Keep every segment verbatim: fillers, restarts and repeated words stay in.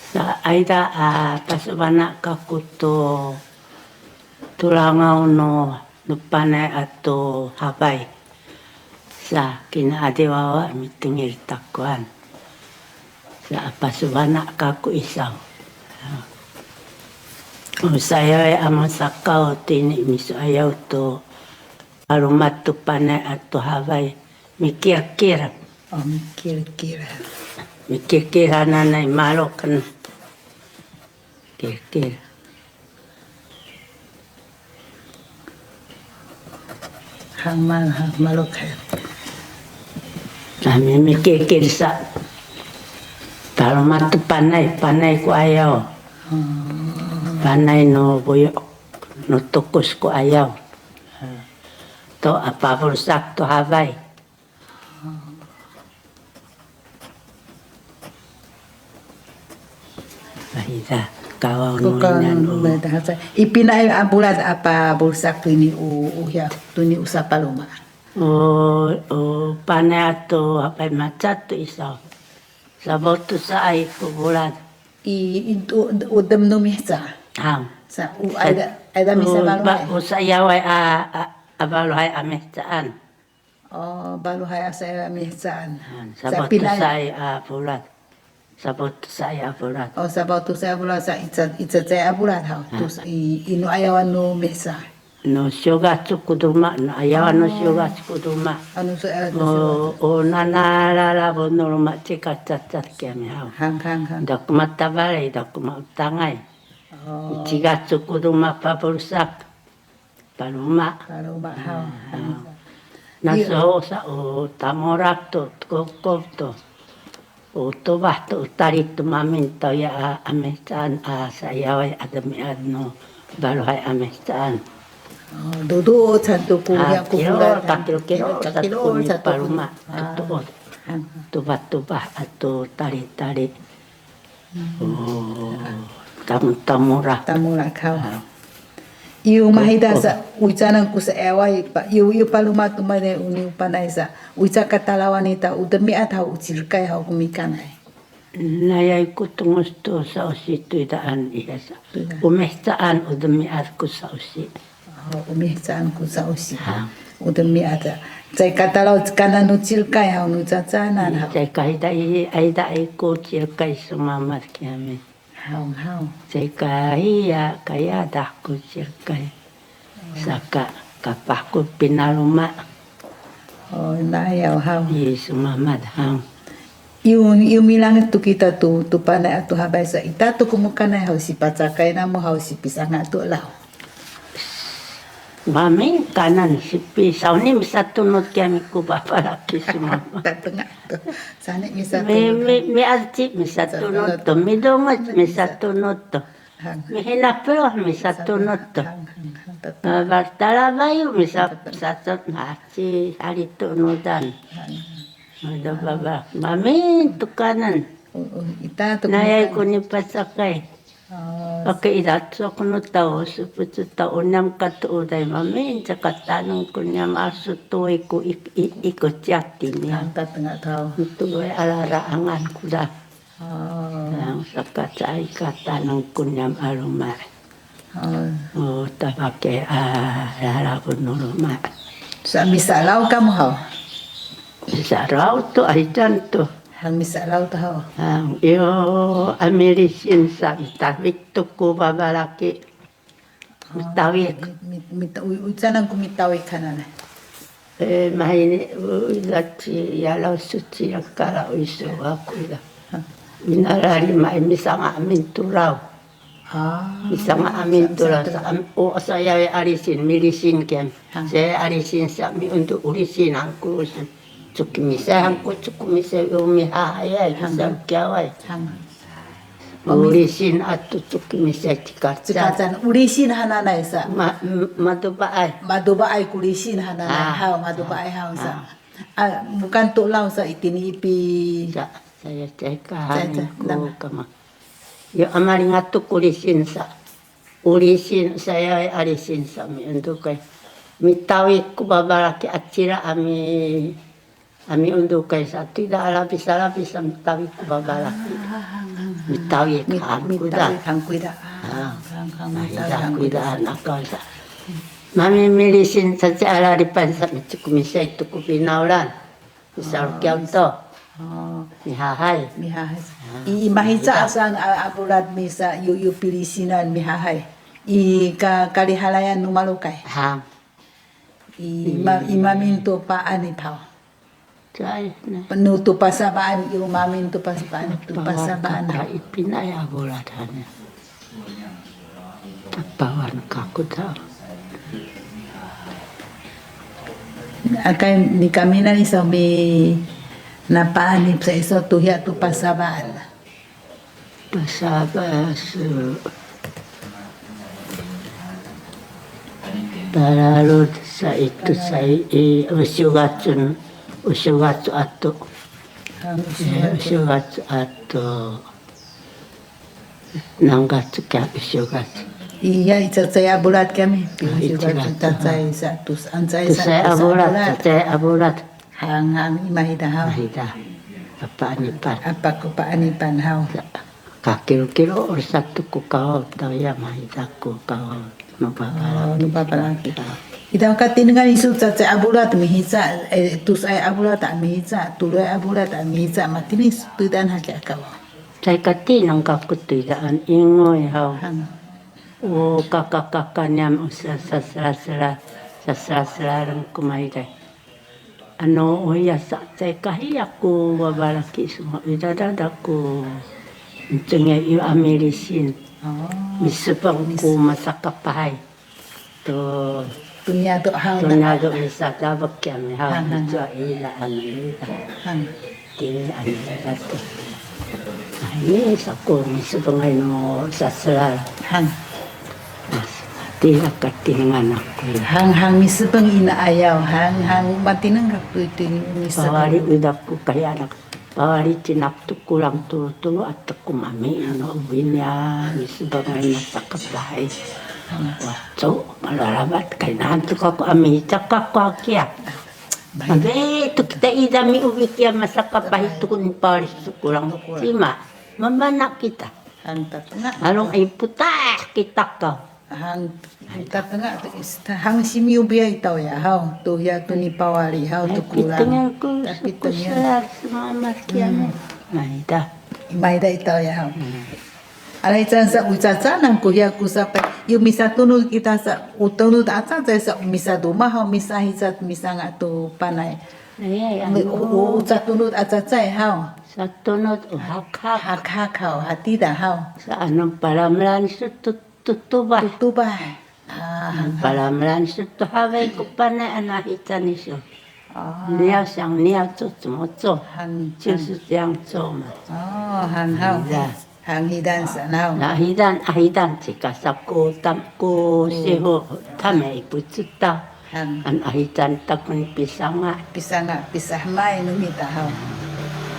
Sa ayda a pasubana' kaku tu tulangaw nu, nu panay ato Haway. Sa kinaadiw a mitengil takuan. Sa a pasubana' kaku isaw. O sayaway a masakaw tini misuayaw tu paluma' tu panay ato Haway. Mikilkil. O, mikilkil. Mikilkil hananay maluk. Kilkil. Hangman, hang maluk. Kami mikilkil sa. Paluma' tu panay, panay ku ayaw. Hmm. Panay nu buyuk, nu tukus ku ayaw. To a pabulsak to Haway. Mahita, kawaw nu inan o. I pinaay a bulad a pabulsak tuni u, u hiya, tuni u sapaluma'. O, o, panay ato Haway maca tu isaw. Sabotusaay ku bulad. I, i, u, udem nu mihca. Hang. Sa, u, ayda, ayda misa baluhay. U sayaway a, a, a baluhay a mihcaan. O, baluhay a sayaway a mihcaan. Sa pinaay. Sabotusaay a bulad. Sabotusaay a bulad. O, sabotusaay a bulad sa ica, icacay a bulad haw. Tu sa, i, inu ayawan nu mihca. Nu siyogac ku duma, nu ayawan nu siyogac ku duma. Anu sa, o, o, nanalalabu nu luma' cika cacat kiyami haw. Hang, hang, hang. Da ku matawalay, da ku mautangay. O. Cigac ku duma pabulsak. Paluma'. Paluma' haw. Naso sa o tamurak to, kokop to. O tubah to, o tali to mamin to ya a, a mihcaan a sayaway a demiad nu baluhay a mihcaan. O, dudu can tu ku ya ku kilo, kilo, kilo, kilo, can tu ku paluma'. Tutuod. Tubah-tubah ato tali-tali. O, tamu-, tamura. Tamura kaw. Iyu mahida sa, uicanan ku sa ewa ipa, iyu, iyu paluma' tu mane uni upanay sa, uica katalawan ita, u demiad haw, u cilkay haw, ku mikanay. Nayay ku tungus tu sausi tu idaan iya sa. U mihcaan u demiad ku sausi. O, u mihcaan ku sausi. U demiad. Caay katalaw kanan nu cilkay haw nu cacanan haw. Caay kahida i, ayda i ku cilkay sumamad kiyami. Haw, haw. Caay kahiya, kayadah ku cilkay. Saka kapah ku pinaluma'. O, nayaw haw. I sumamad haw. Iyu, iyu milangit tu kita tu, tu panay ato Haway sa ita tu kumukanay haw sipacakay namu haw sipisanga' tu law. Mamin kanan sipi, sawni misatunud kiyami ku babalaki sumamad. Tatengah tu. Sani misatunud. Mi, mi, miaci misatunud tu, midungec misatunud tu. Mihinapeluh misatunud tu. Bartalabayu misa-, misatunud, nah, ci halitunudan. Ada baba, mamin tukanan. Nayay ku nipacakay. Pake idat sok nu tau, supucu tau, unam katuuday, mamin cakatanang ku niyam asutuy ku ik-, ik-, ikuciati niyam. Tuway alaraangan ku da. Yang saka caay katanang ku niyam a luma'. O, tapake a lalabu nu luma'. Sa misalaw kamu haw? Misalaw tu, aycan tu. Hang misalaw tu haw? Hang, iyo, a milisin sa mitawik tu ku babalaki. Mitawik. Mi-, mi-, mita-, u-, ucanan ku mitawik kanan. E, mahini, u, ila ci, yalaw suci, yakala, u, isu, aku, ila. Minalali, mai, misanga, amin, tulaw. Misanga, amin, tulaw, sa, am, o, saya, alisin, milisin, ken. Saya, alisin, sa, mi, untuk, ulisin, angku, ulisin. Cukimisay, hangku cukimisay, umihahayay, misay, ukiaway. Ulisin atu cukimisay, cikacan. Cikacan, ulisin hananay sa. Ma-, m-, madubaay. Madubaay, kulisin hananay, haw, madubaay, haw, sa. A, bukan tulaw sa, itini ipi. Sa, saya cay kahanin ku kama. Yo, amaling atu kulisin sa. Ulisin, saya alisin sa, mi untuk kay. Mitawik ku babalaki acila ami A miundukay sa, tida a lapis a lapis a mitawi ku babalaki. Mitawi hangkuda. Mitawi hangkuda. Hangkuda. Mamimilisin sa ci a lalipan sa, micikumisay tu ku pinawlan. Misalukiyaw to. Mihahay. Mihahay. I, i mahica saan a, a bulat misa yu, yu pilisinan mihahay. I ka, kalihalayan nu malukay. Ha. I ma, i mamin tu paanip haw. Cay, ne. Penu tu pasabaan, i mamin tu pasabaan, tu pasabaan. Ipinay a bulat hanya. Tapawan kaku ta. Akay ni kaminan iso mi napaanip sa iso tuya tu pasabaan. Pasabaan su. Palalut sa itu sa i, usyugacun, usyugacu atu. Usyugacu atu. Nangka cekak isu ka. Iya, i cacay a bulat kami. Cacay sa tus, ancay sa tus a bulat. Cacay a bulat. Hang, hang, i mahita haw. Mahita. Apa anipan. Apa ku paanipan haw. Kakilo-kilo, ursa tu ku kawaw, tawya mahita ku kawaw. Nupapalaki. Ita katinengan isu cacay a bulat mihica, eh, tusay a bulat a mihica, tuloy a bulat a mihica, matini su tudan haki a kawaw. Caay kati nangka ku tuyaan ingoy haw. Hang. O kaka-kaka niyam o sa-, sasela-sela, sasela-sela rengkumayday. Ano o ya sa caay kahiya ku wabalaki suma idadada ku ncengay iyo a milisin. Misepeng ku masakapahay. Tu, tu niya tu haw, tu niya tu misadabek kami haw, hang, hang, tu ila anu ila. Hang. Ti anu ila tu. Ini saku misepengay no saselal. Hang. Ti katinengan aku. Hang, hang misepeng ina ayaw, hang, hang matineng aku itu misepeng. Pawali udah ku kaya anak. Pawali cinak tu kulang tulu-tulu atekum ami ino ubin ya, misebengay masakapahay. Waco, malalabat kaynan tu kaku ami, cak kaku akia. Abe, tu kita ida mi ubi kia masakapahay tu kun pawali tu kulang cima. Mamana kita. Alung ay putah kita ka. Hang, tatanga tu ista, hang simiyu biya itaw ya haw, tu ya tu ni pawali haw, tu kulang. Tapi tengen ku, tapi tengen. Mayda. Mayda itaw ya haw. Alay can sa ucacanan ku ya ku sapay, yu misatunud kita sa, utunud aca sa misaduma haw, misahicat, misanga tu panay. U, u, ucatunud aca cay haw. Satunud, u, hakhak. Hakhak haw, hatida haw. Sa anu palamelan su tut Tutubah. Tutubah. Palamelan su tu haway ku panay a nahican isu. Niyaw siyang niyaw cu cemoco. Cisu siyang co ma. Hang haw. Hang hidan sanaw. Nahidan, ahidan, cika saku tam ku sihu tam ya ipucutaw. Hang. An ahican takun pisanga. Pisanga, pisahmay nu mita haw.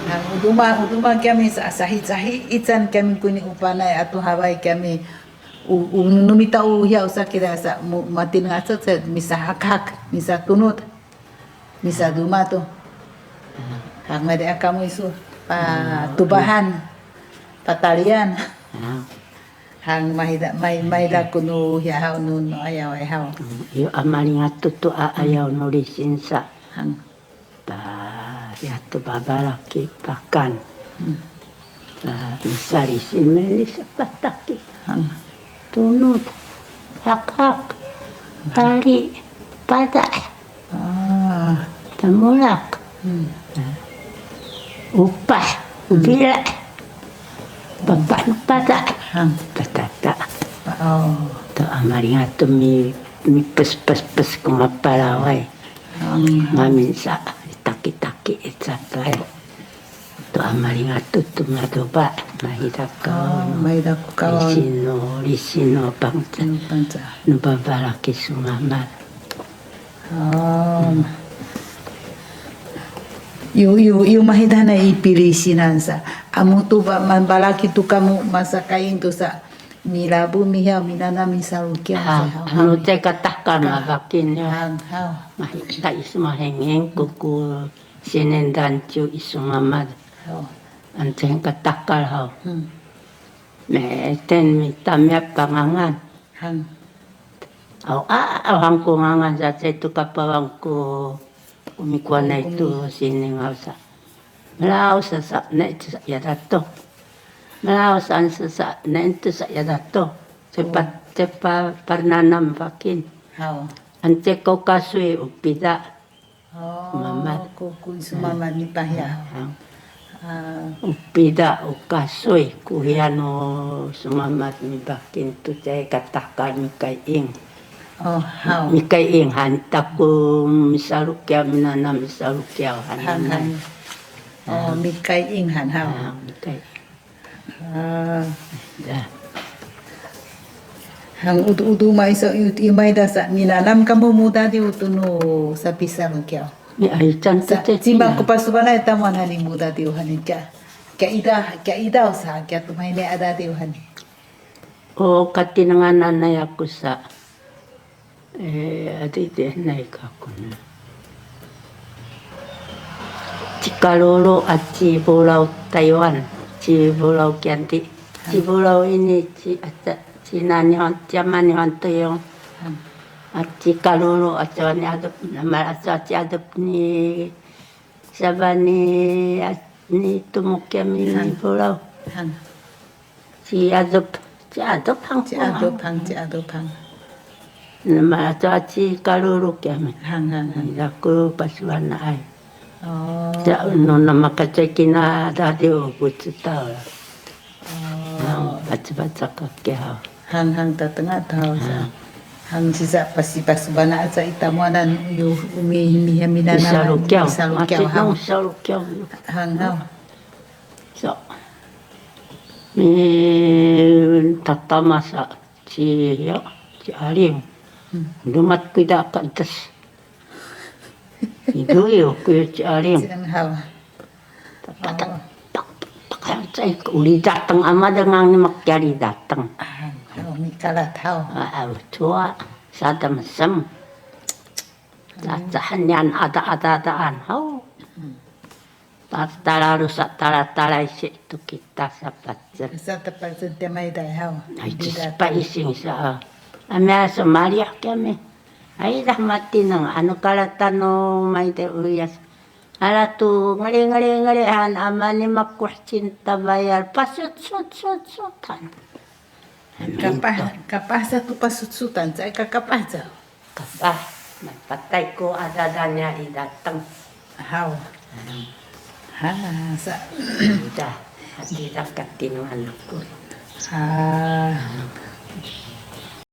Hang uduma, uduma kami sa, sahi, sahi, ican kami kuni upanay atu haway kami. U, u, nu mita u hiya usa kira sa mu, matineng aca sa misahakhak, misatunud, misaduma tu. Hak madi a kamu isu, patubahan, patalian. Hang mahida, may, mayda kunu hiya haw nu, nu ayaw ay haw. Iyo a malingat tu a ayaw nu lisin sa. Hang. Ta, ya tu babalaki pakan. Ta, misalisin meli sapataki. Tunud, hakhak, tali, pada. Temulak. Upah, bila. Bapak nu pada. Tatata. Tu a malingat tu mi, mi pes, pes, pes ku mapalaway. Mamin sa, taki-taki, i capay. Tu a malingat tu, tu maduba, mahida kaw. Mahida kaw. Lisino, lisino, pangca. Nu babalaki sumamal. Yu, yu, yu, mahida na i pilisinan sa. Amu tu ba, mabalaki tu kamu masakain tu sa. Milabu mihaw, minana misalukian sa. Anu te katahkan mabakin ya. Hang, haw. Mahita isu mahengeng kuku. sinindan ciw i sumamad. Haw. Anceng katakal haw. Hmm. Meten mitamyap pangangan. Han. Aw, a, aw, hangku ngangan sa, sa itu kapawang ku, ku mikuanay tu sining haw sa. Melaw sa sa, ne itu sa ya dato. Melaw sa sa sa, ne itu sa ya dato. Cepat, cepat parnanam pakin. Haw. Ance ko kasuy upida. Oh, mamat. Ku, ku sumamad ni pahya. Ah. Upida u kasuy, ku hiyan u sumamad ni bakin tu cay katakal mikaing. Oh, haw. Mikaing han taku misalukiyaw, minanam misalukiyaw han. Han, han. Oh, mikaing han, haw. Ah, mikaing. Ah. Ya. Hang utu, utu maiso, utu imayda sa minanam kamu mudadiw tu nu sapisalukiyaw. Ni ay can sa, cima ku pasubanay tamu anani mudadiw hani kiya. Kiya ida, kiya idaw sa, kiya tumayni adadiw hani. O katinangan anay aku sa. E, adidi nay kaku na. Ci Kalulu a ci Bulaw Taywan, ci Bulaw Kiyanti, ci Bulaw ini, ci aca, ci Nanihon, ci Amanihon Tuyong. A ci Kalulu aca ni adep, nama aca ci adep ni Sabani, a, ni Tumukiam ini Bulaw. Ci Adup, ci Adup hang. Ci Adup hang, ci Adup hang. Nama aca ci Kalulu kiyamin. Hang, hang, hang. Aku pasuan ay. Oh. Ca nu nama kacekina tadi, oh, ku cita. Oh. Hang, baca-baca kaki haw. Hang, hang, tatengah tahu sa. Hang. Hang sisa pasi pasubana aca i tamuanan yu umi mihaminanan. Misalukiyaw. Misalukiyaw, hang. Misalukiyaw. Hang, hang. So, mintatamasa ci, ya, ci Aling. Hmm. Dumat kida ka des. Iduyu ku ci Aling. Ci Aling, haw. Tak, tak, tak, tak, tak, tak, uli dateng ama dengan ni makyali dateng. Ah, haw, mikalat, haw. Ah, ah, cua, sada mesem. Cacahan yan ada, ada, adaan, haw. Hmm. Tatalalu sa talatalay si tu kita sapacen. Sa tapacen temay day haw. Ay, di datu. Cispa ising sa. Amya samalih kami. Ay, dah mati nang anu kalatan no may day uyas. Ala tu ngeli, ngeli, ngeli han ama ni makuh cinta bayar. Pasut, sut, sut, sutan. Kapah, kapah sa tu pasut, sutan. Sa kapah sa. Kapah, mapatay ko adadanya i dateng. Haw. Hmm. Ha, sa. Ida, adi da katinuan aku. Ah.